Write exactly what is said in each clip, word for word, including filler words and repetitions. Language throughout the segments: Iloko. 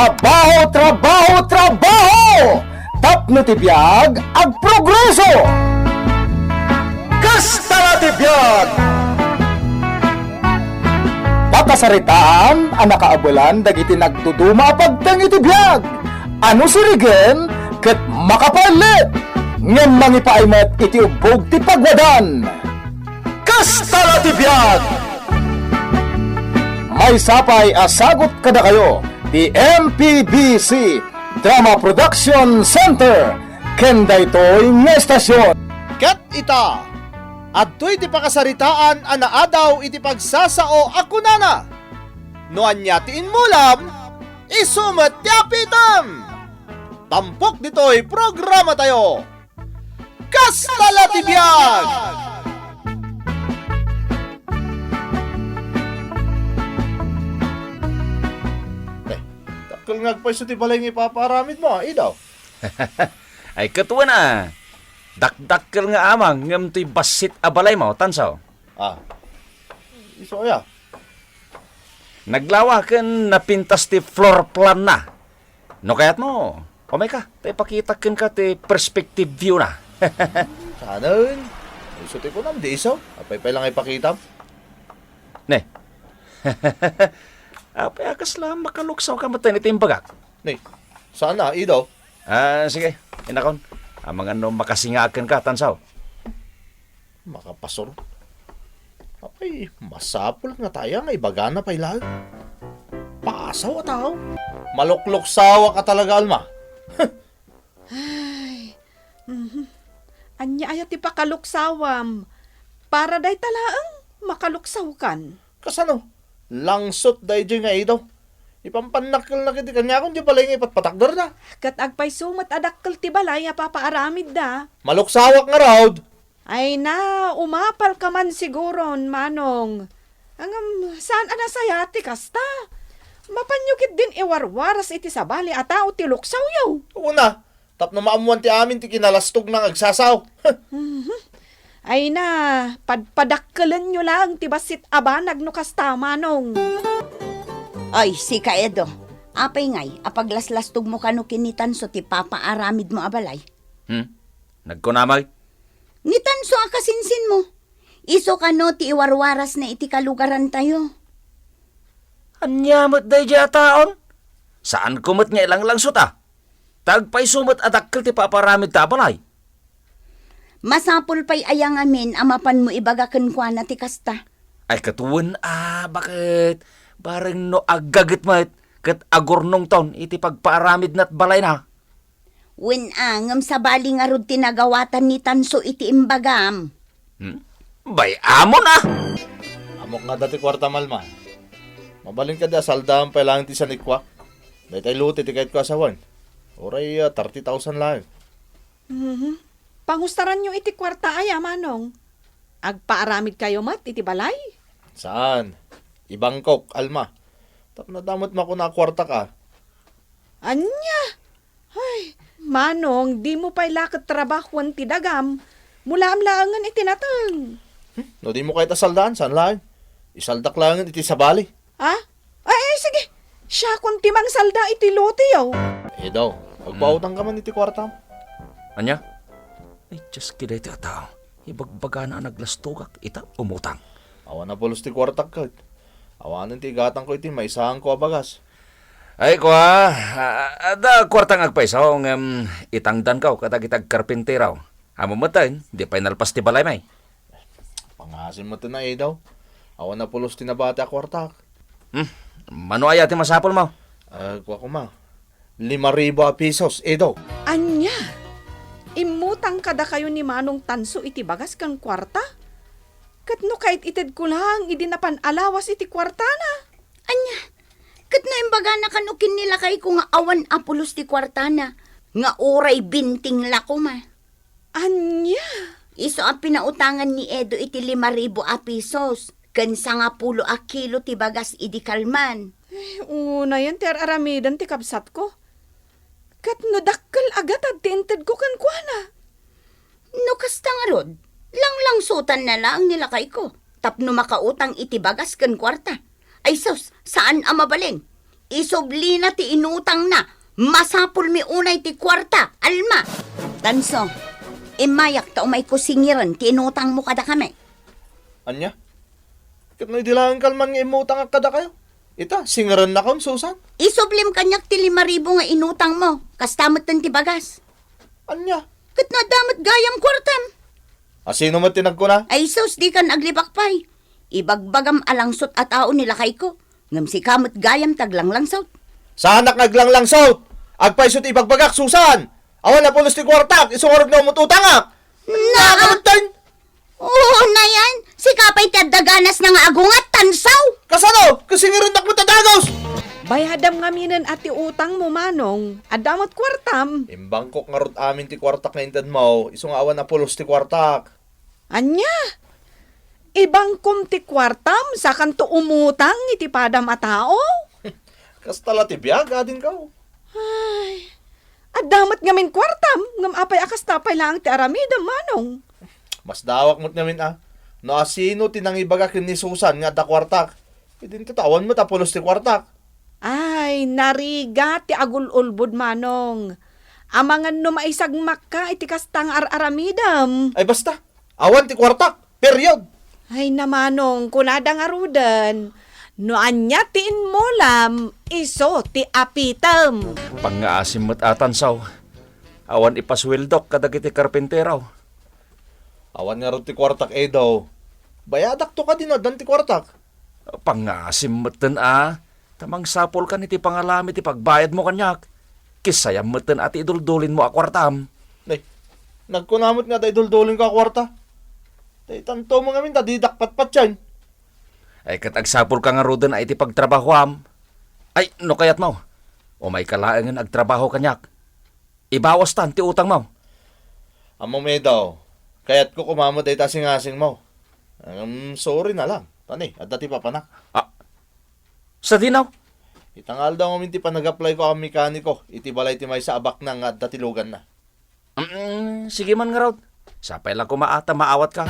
Trabaho, trabaho, trabaho! Tapno ti biag, agprogreso! Kasta la ti biag! Pakasaritaan a nakaabelan dagiti nagduduma a pagteng iti biag. Ano sirigen ket makapaellet, ngem mangipaay met iti ubbog ti pagwadan. Kasta la ti biag! Maysa pay a sagut kadakayo ti M P B C Drama Production Center ken daytoy nga estasion. Ket ita, adtoy ti pakasaritaan a naadaw iti pagsasao a kunana, "No ania ti immulam, isu met ti apitem." Tampok ditoy programatayo. Kasta la ti biag! Eh, dakkel nga agpayso ti balay nga ipapaaramidmo, ah, Idaw. Ay, ket wen a. Dakdakkel nga amang ngem toy bassit a balaymo, Tanso. Ah, isu aya? Naglawa ken napintas ti floor plan na. No kayatmo, umayka, ta ipakitak kenka ti perspective view na. Saanen? Isu ti kunam, di isu. Apay pay la nga ipakitam? Ne. Apay a kasla makaluksawka met iti imbagak? Ne. Saan a, Idaw? Ah, sige, inakon. Amangan no makasingaak kenka, Tanso. Makapasor. Apay, masapul nga taya nga ibagana pay laeng. Pasaw a tao. Malukluksawak a talaga, Alma. Ay, mhm. Ania aya ti pakaluksawam? Para dayta laeng, makaluksawkan. Kasano? Langsot daydiay nga Idaw. Ipampannakkelna ket ti kaniakon ti balay nga ipatpatakderda. Ket agpayso met a dakkel ti balay a papaaramidda. Maluksawak ngarud. Ay na, umapalka man siguron, Manong. Ngem, saan a nasayaat ti kasta? Mapanyo ketdin iwarwaras iti sabali a tao ti luksawyo. Una, tapno maammoan ti amin ti kinalastogna nga agsasao. Mhm. Ay na, padpadakkelenyo laeng ti bassit a banag no kasta, Manong. Oy, sika, Edo. Apay ngay a paglaslastogmo kano ken ni Tanso ti papaaramidmo a balay? Hmm? Nagkunam, ay? Ni Tanso a kasinsinmo. Isu kano ti iwarwarasna iti kalugarantayo. Ania met daydiay a taon? Saanko met nga ilanglangsot a. Ta agpayso met a dakkel ti papaaramidta a balay. Masapul pay aya ngamin a mapanmo ibaga kenkuana ti kasta? Ay, ket wen a, baket? Bareng no aggaget met, ket agurnongton iti pagpaaramidna ti balayna. Wen a, ngem sabali ngarud ti nagawatan ni Tanso iti imbagam. Hmm? Bay-amon a! Ammok nga adda ti kuartam, Alma. Mabalin kadi a saldaam pay laeng ti sanikuak? Daytay lote ti kayatko a sawen. Uray, ah, thirty thousand laeng. Mhm. Pangustaranyo iti kuarta aya, Manong? Agpaaramidkayo met iti balay? Saan? Ibangkok, Alma. Tapno adda met makuna a kuartak a. Ania? Ay, Manong, dimo pay la ket trabahoen ti dagam. Mulaam laengen iti nateng. Hmm? No dimo kayat a saldaan, saan laeng? Isaldak laengen iti sabali. Ah? Ay, ay, sige. Siakon ti mangsalda iti loteyo. Eh, daw, agpautangka man iti kuartam. Ania? Ay, Dios, kida iti a tao. Ibagbagana a naglastogak, ita, umutang. Awan a pulos ti kuartak ket. Awanen ti igatangko iti maisaanko a bagas. Ay, kua, a-, adda kuartang agpayso, ngem itangdanko kadagiti agkarpintero. Ammom metten, di pay nalpas ti balaymi. Pangasim met na, eh, daw. Awan a pulos ti nabati a kuartak. Hmm, mano aya ti masapulmo? Ah, kua koma. Lima ribu a pisos, eh, daw. Ania? Immutang kadakayo ni Manong Tanso iti bagas ken kuarta? Ket no kait-itedko laeng idi napan a lawas iti kuartana? Ania? Ket no imbagana kano ken ni lakayko nga awan a pulos ti kuartana, nga uray binting la koma. Ania? Isu a pinautangan ni Edo iti lima ribu a pisos, ken sangapulo a kilo ti bagas idi kalman. Eh, unayen ti ar-aramiden ti kabsatko. Ket no dakkel a gatad ti intedko kenkuana? No kasta ngarud, langlangsotanna laeng ni lakayko tapno makautang iti bagas ken kuarta. Ay sus, saan a mabalin. Isublina ti inutangna. Masapulmi unay ti kuarta, Alma. Tanso, immayak ta umayko singiren ti inutangmo kadakami. Ania? Ket no idi laeng kalman nga immutangak kadakayo? Ita, singirennakon, Susan? Isublim kaniak ti lima ribu nga inutangmo. Kasta metten ti bagas. Ania? Ket no adda met gayam kuartam. A, sino met ti nagkuna? Ay sus, dikan aglibak pay. Ibagbagam a langsot a tao ni lakayko. Ngem sika met gayam ti aglanglangsot. Saanak nga aglanglangsot? Agpayso ti ibagbagak, Susan! Awan a pulos ti kuartak, isu ngarud nga umut-utangak! Na- Nakabutten! Oo, na yan. Sika pay ti adda ganas na nga agungat, Tanso! Kasano? Kasingirennak met a dagus! Bayadam ngaminen a ti utangmo, Manong. Adda met kuartam. Imbangkok ngarud amin ti kuartak nga intedmo, isu nga awan a pulos ti kuartak. Ania? Ibangkom ti kuartam, sakanto umutang iti padam a tao? Kasta la ti biag, adingko. Ay, adda met ngamin kuartam, ngem apay a kasta pay laeng ti aramidem, Manong? Masdawak met ngamin a. No asino ti nangibaga ken ni Susan nga adda kuartak, idinto ta awan met a pulos ti kuartak. Ay, narigat ti agul-ulbod, Manong. Amangan no maisagmakka iti kasta nga ar-aramidem. Ay, basta. Awan ti kuartak. Period. Ay, na, Manong, kunada ngaruden, no ania ti immulam, isu ti apitem. Pangngaasim met a, Tanso. Awan ipasueldok kadagiti karpintero. Awan ngarud ti kuartak, Edo. Bayadakto kadi no addan ti kuartak. Pangngaasim metten a, ta mangsapulkan iti pangalami ti pagbayadmo kaniak. Kissayam metten a ti iduldulinmo a kuartam. Nay, nagkuna met nga adda iduldulinko a kuarta. Tay tanto mo ngamin ta didak patpatien. Ay, ket agsapulka ngaruden a iti pagtrabahoam. Ay, no kayatmo, umayka laengen agtrabaho kaniak. Ibawastan ti utangmo. Ammom, Edo, kayatko koma met dayta singasingmo. Ngem, sorry na lang. Tani, adda ti papanak. Ah, sadino? Ita nga aldaw ngamin ti panagaplayko a mekaniko iti balay ti maysa a baknang nga adda ti luganna. Mm, sige man ngarud. Sapay la koma a ta maawatka.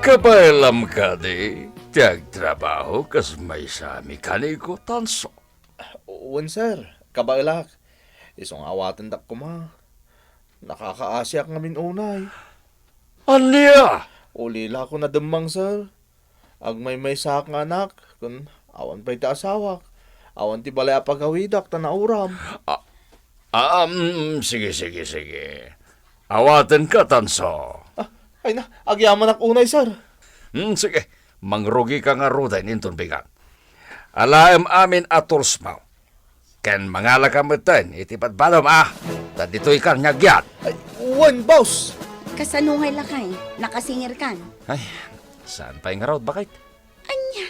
Kabaelam kadi ti agtrabaho kas maysa a mekaniko, Tanso? Wen, sir. Kabaelak. Isu nga awatendak koma. Nakakaasiak ngamin unay. Ania? Ulilako nademmang, sir. Agmaymaysaak nga anak, ken awan pay ti asawak. Awan ti balay a pagawidak ta nauram. Ah, ah, mm, sige, sige, sige. Awatenka, Tanso. Ah, ay na, agyamanak unay, sir. Hmm, sige. Mangrugika ngaruden inton bigat. Alaem amin a tools mo. Ken mangalaka metten iti badbadom, a. Ta ditoykan nga agyan. Ay, wen, boss! Kasano ngay lakay? Nakasingirkan? Ay, saan pay ngarud, baket? Ania?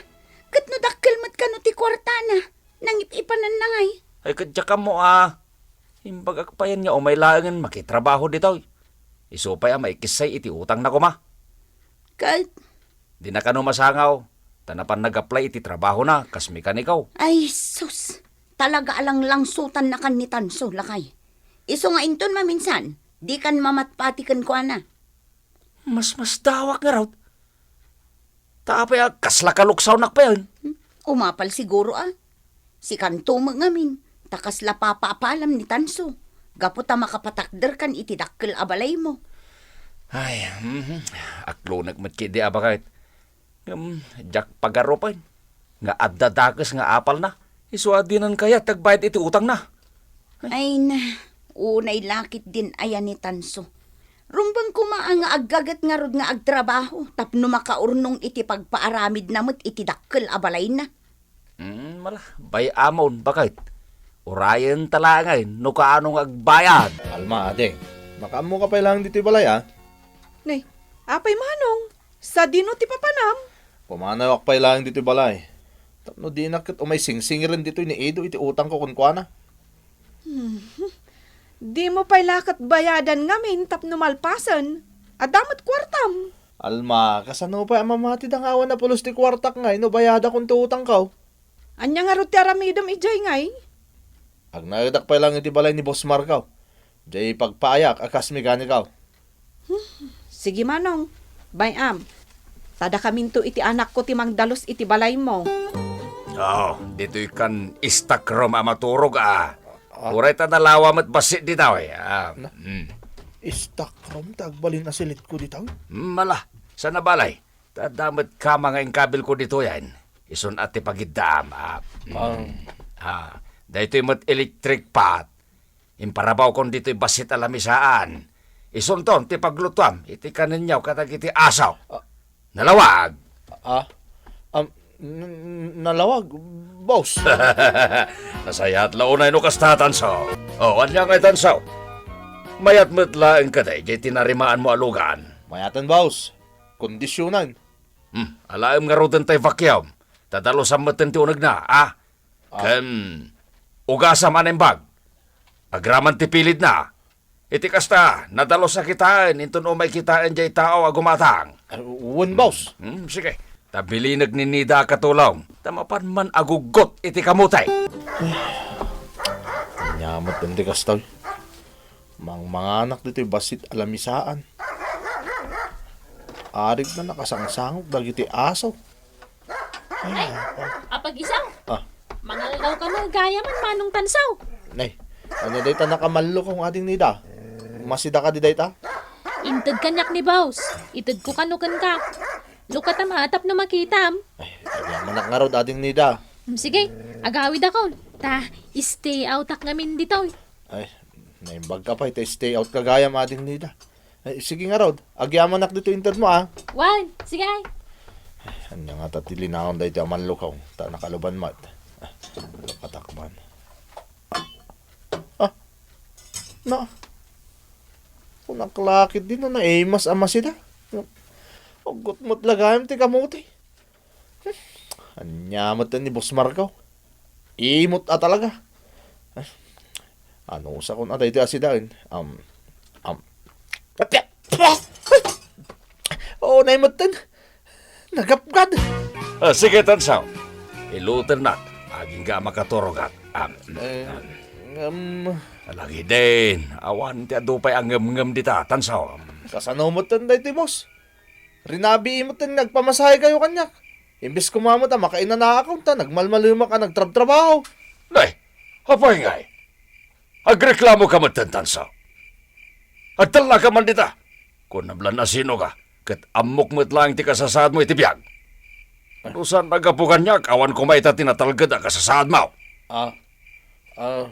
Ket no dakkel met kano ti kuartana, nangip-ipananna ngay? Ay, ket diak ammo, a. Imbagak payen nga umay laengen makitrabaho ditoy. Isu pay a maikissay iti utangna koma. Ket? Dina kano masangaw, ta napan nag-apply iti trabahona kas mekaniko. Ay, sus! Talaga a langlangsotannakan ni Tanso, lakay. Isu nga inton maminsan, dikan mamatpati kenkuana. Masmasdawak ngarud. Ta apay a kasla kaluksawnak payen? Hmm, umapal siguro a. Sikanto met ngamin, ta kasla papaapalam ni Tanso, gapu ta makapatakderkan iti dakkel a balaymo. Ay, mhm. Aklonek met ketdi a baket. Ngem, diak pagarupen nga adda dakes nga apalna. Isu a dinan kayat ti agbayad iti utangna. Ay na, unay la ketdin aya ni Tanso. Rumbeng koma a nga aggaget ngarud nga agtrabaho tapno makaurnong iti pagpaaramidna met iti dakkel a balayna. Hmm, mala, bay-amon, baket. Urayenta laengen no kaano nga agbayad. Alma, ading, makaammoka pay laeng ditoy balay, a? Nay, apay manong? Sadino ti papanam? Pumanawak pay laeng ditoy balay. Tapno dinak ket umay singsingiren ditoy ni Edo iti utangko kenkuana. Hmm. Dimo pay la ket bayadan ngamin tapno malpasen. Adda met kuartam. Alma, kasano pay a mamatida nga awan a pulos ti kuartak ngay no bayadak ti utangko? Ania ngarud ti aramidem idiay ngay? Agnaedak pay laeng iti balay ni Boss Marco. Diay pagpaayak a kas mekaniko. Hmm, sige manong. Bay-am. Ta dakaminto iti anakko ti mangdalus iti balaymo. Oh, ditoy kan stock room a maturog, ah. Ah. Uray ta nalawa met bassit ditoy, ah. Na? Mm. Stock room ti agbalin a silitko ditoy? Mm, ala, saan a balay? Ta adda met kama nga inkabilko ditoyen. Isun a ti pagiddaam, ah. Mm. Ah. Ah, daytoy met electric pot. Imparabawkon ditoy bassit a lamisaan. Isunton ti paglutuam iti kanenyo kadagiti aso. Ah. Nalawag. Ah? Am, n-, n-, nalawag, boss. Nasayaat la unay no kasta, Tanso. Oh, ania ngay, Tanso? Mayat met laeng kadi diay tinarimaanmo a lugan? Mayaten, boss. Kondisionen. Hmm, alaem ngaruden tay vacuum. Ta dalusam metten ti unegna, ah? Ah. Ken ugasam a naimbag. Agraman ti pilidna. Iti kasta, nadalus a kitaen inton umay kitaen diay tao a gumatang. Ah, wen, boss. Hmm, sige. Ta bilineg ni Nida a katulong. Ta mapan man aguggot iti kamote. Ania met ti kasta? Mangmanganak ditoy bassit a lamisaan. Arigna nakasangsango dagiti aso. Ay, Apag Isaw. Ah. Mangaldaw ka na, gayam, Manong Tansaw. Nay, ania dayta nakamallukong, Ading Nida? Masida kadi dayta? Inted kaniak ni Boss. Itedko kano kenka. Lukata matap no makitam. Ay, agyamanak ngarud, Ading Nida. Hmm, sige, agawidakon. Ta, stay outak ngamin ditoy. Ay, naimbag ka pay, ta stay out ka gayam, Ading Nida. Ay, sige ngarud, agyamanak ditoy intedmo, ah. Wen, sige. Ay, ania ngata ti linaon daytoy a mallukaw, ta nakaluban met. Ah, lukatak man. Ah, na. Kunak la ketdi no naimas a masida. Uggot met la gayam ti kamote. Hmm, ania met ni Boss Marco? Imot a talaga. Anusakon a daytoy a sidaen. Am, am. Oo, nay metten. Nagapgad. Ah, sige, Tansaw. Ilutennak. Agingga a makaturogak. Am, Eh, am. Ngem, Alagiden, awan ti adu pay a ngemngem dita, Tansaw. Kasano metten daytoy, boss? Rinabii metten nga agpamasahe kayo kaniak. Imbes koma met a makainanaak ta nagmalmalemak a nagtrabtrabaho. Nay, apay ngay? Agreklamo ka met, Tansaw. Agtella ka man dita. Kunam la no sino ka, ket ammok met laeng ti kasasaadmo iti biag. No saan a gapu kaniak, awan koma ita ti natalged a kasasaadmo. Ah, ah,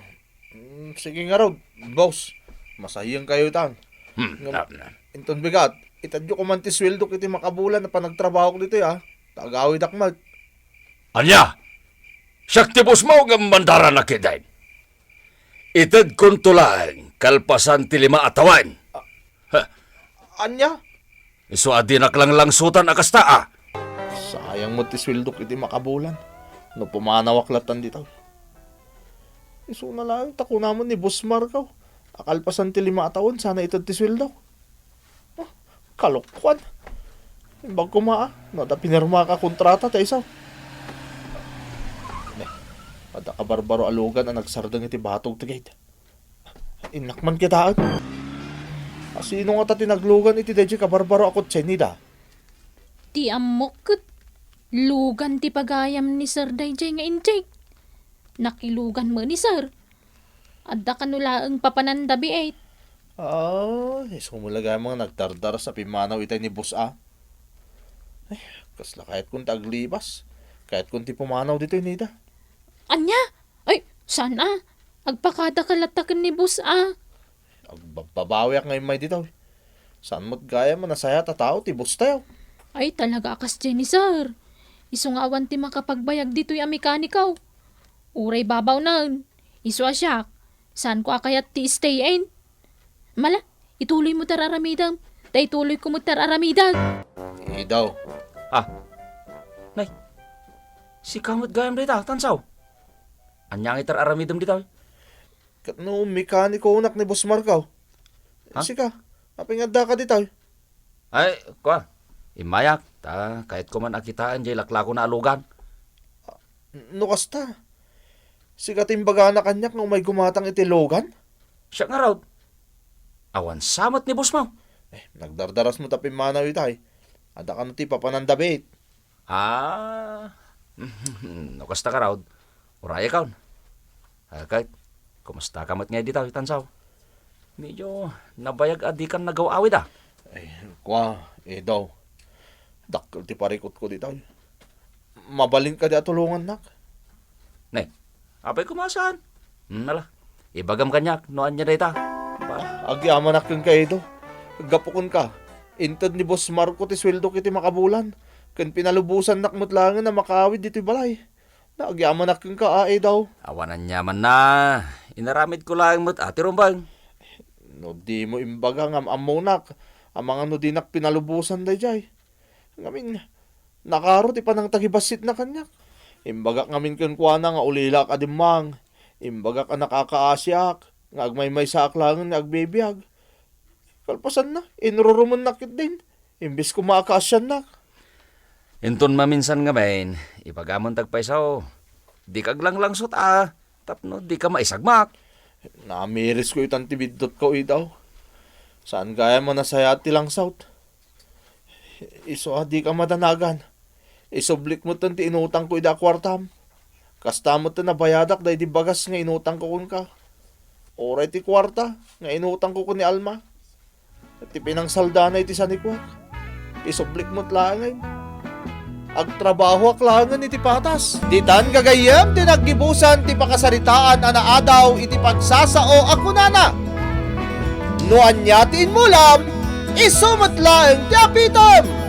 Mm, sige ngarud, boss. Masayeng kayo itan. Hmm, Ngem, na, na. Inton bigat, itedyo koman ti sueldok iti makabulan a panagtrabahok ditoy, ah. Ta agawidak met. Ania? Siak ti bossmo ngem mandara na ketdin. Itedkonto laeng kalpasan ti lima a tawen. Ah, Ha? Ania? Isu a dinak langlangsutan a kasta, a. Sayang met ti sueldok iti makabulan no pumanawak lattan ditoy. Isuna laeng ta kunamon ni Boss Marco a kalpasan ti lima a tawen sana ited ti sueldok. Ah, kalokuan. Imbag koma, a, no adda pinirmaka a kontrata ta isu. Ne, adda kabarbaro a lugan a nagsardeng iti batog ti gate. Innak man kitaen. A, sino ngata ti naglugan iti daydiay kabarbaro a kotse, Nida? Ti ammok ket lugan ti pagayam ni Sir daydiay nga injek. Nakilugan met ni Sir. Adda kano laeng papananda biit. Ah, isu met la gayam nga nagdardaras a pimmanaw itay ni Boss A. Ay, kasla kayatkon ti aglibas. Kayatkon ti pumanaw ditoy, Nida. Ania? Ay, saan a? Agpakadaka latta ken ni Boss A. Agbabbabawiak nga immay ditoy. Saan met gayam a nasayaat a tao ti boss tayo. Ay, talaga a kasdiay ni Sir. Isu nga awan ti makapagbayag ditoy a mekaniko. Uray babawnen. Isu a siak, saanko a kayat ti stay in. Mala, ituloy mo ti ar-aramidem. Ta ituloy ko met ti ar-aramidek. Idaw. Ah. Nay, sika met gayam dita, Tansaw. Ania nga itar-aramidem dita? Ket no mekanikonak ni Boss Marco. Ha? Sika, apay nga addaka dita? Ay, kua, immayak, ta kayatko man a kitaen diay laklakona a lugan. No kasta, sika ti imbagana kaniak nga umay gumatang iti lugan? Siak ngarud. Awan sa met ni boss mo. Eh, nagdardaras mo ta pimmanaw itay. Adda kano ti papananda biit. Ah, No kasta ka, Rod, urayekon. Agay, kumusta ka met ngay dita, Tansaw? Medyo nabayag a dikan nagaw-awid, a. Ay, kua, Edaw. Dakkel ti parikutko dita. Mabalin kadi a tulongannak? Ne, apay koma saan? Hmm, ala, ibagam kaniak no ania dayta. Ba? Agyamanak kenka, Edo. Gapu kenka, inted ni Boss Marco ti sueldok iti makabulan, ken pinalubosannak met laengen a makaawid ditoy balay. Nagyamanak kenka, a, Edaw. Awan aniamanna. Inaramidko laeng met a ti rumbeng. No dimo imbaga nga am-ammonak, amangan no dinak pinalubosan daydiay. Ngamin, nakaro ti panangtagibassit na kaniak. Imbagak ngamin kenkuana nga ulilaak a dimmang. Imbagak a nakakaasiak, nga agmaymaysaak laengen nga agbibiag. Kalpasanna, inrurumennak ketdin, imbes koma a kaasiannak. Inton maminsan ngamin, ibagam met ti agpayso. Dika aglanglangsot a, tapno dika maisagmak. Namirisko itan ti biddutko, Edaw. Saan gayam a nasayaat ti langsawt. Isu a dika madanagan. Isublik metten ti inutangko idi a kuartam. Kasta metten a bayadak daydi bagas nga inutangko kenka. Uray ti kuarta nga inutangko ken ni Alma, ti pinangsaldana iti sanikuak, isublik met laengen. Agtrabahoak laengen iti patas. Ditan gagayyem ti naggibusan ti pakasaritaan a naadaw iti pagsasao a kunana, "No ania ti immulam, isu met laeng ti apitem."